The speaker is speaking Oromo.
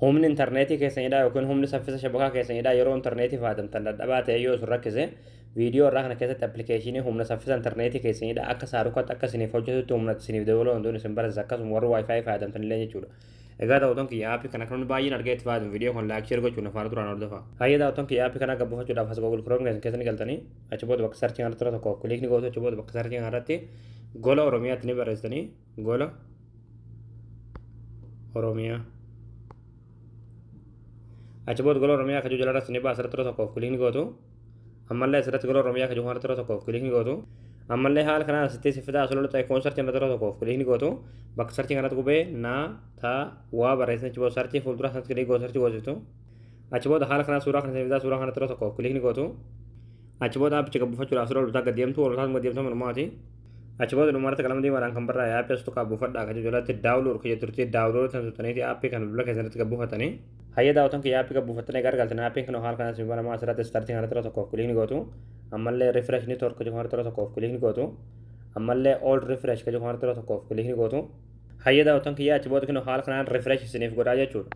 Humni intarneetii keessanidha yookiin humni saffisa shabakaa keessanidha yeroo intarneetii fayyadamtan dadhabaa ta'e yoo isin rakkise, viidiyoo irraa kana keessatti appilikeeshinii humna saffisa intarneetii keessanidha akka saarukatti akka isiniif hojjetutti humna isiniif dabaluu danda'uun isin barsiisa, akkasuma warri WiFi fayyadamtan illee jechuudha. Egaa daawwattoon kiyya, aappii kana kan baay'een argee itti fayyadamu, viidiyoo kun like, share gochuun afaan turaan hordofa. Hayyee daawwattoon kiyya, aappii kana gabbuufachuudhaaf as Google Chrome keessan keessa ni galtanii, achi booda bakka searchii kanarratti yeroo tokko click ni gootu. Achi booda bakka searchii kanarratti Gola Oromiyaatti ni barreessitanii, Gola Oromiyaa. Achi booda Gola Oromiyaa kajuu jalarratti ni baasa, asirratti yeroo tokkoof click ni gootu. Ammallee asirratti Gola Oromiyaa kajuu kanarratti yeroo tokkoof click ni gootu. Ammallee haala kanaan asitti si fidaa, asirratti ta'e kun searchii irratti yeroo tokkoof click ni gootu. Bakka searchii kanatti qubee na ta waa barreessan, achi booda searchii fuuldura sanatti click gootu, searchii goosistu. Achi booda haala kanaan suuraa kana si fidaa, suuraa kanatti yeroo tokkoof click ni gootu. Achi booda aappicha gabbuufachuudhaaf suuraa oltaa gad deemtu, oltaa gad deemtu manumaati. Achi booda dhumarratti qalama diimaadhaan kan barraa'e aappii as tuqaa buufadhaa kan jalatti download kan jetturti, download kan tuqxaniiti aappii kana bilbila keessanitti gabbuufatanii. Hayyee daawwattoon kiyya, aappii gabbuufattanii gargaltanii, aappiin kun haala kanaan isin banamaa, asirratti startii kanarratti yeroo tokkoof click ni gootu. Ammallee refresh network jedhu kanarratti yeroo tokkoof click ni gootu. Ammallee all refresh jedhu kanarratti yeroo tokkoof click ni gootu. Hayyee daawwattoon kiyya, achi booda kun haala kanaan refresh isiniif godhaa jechuudha.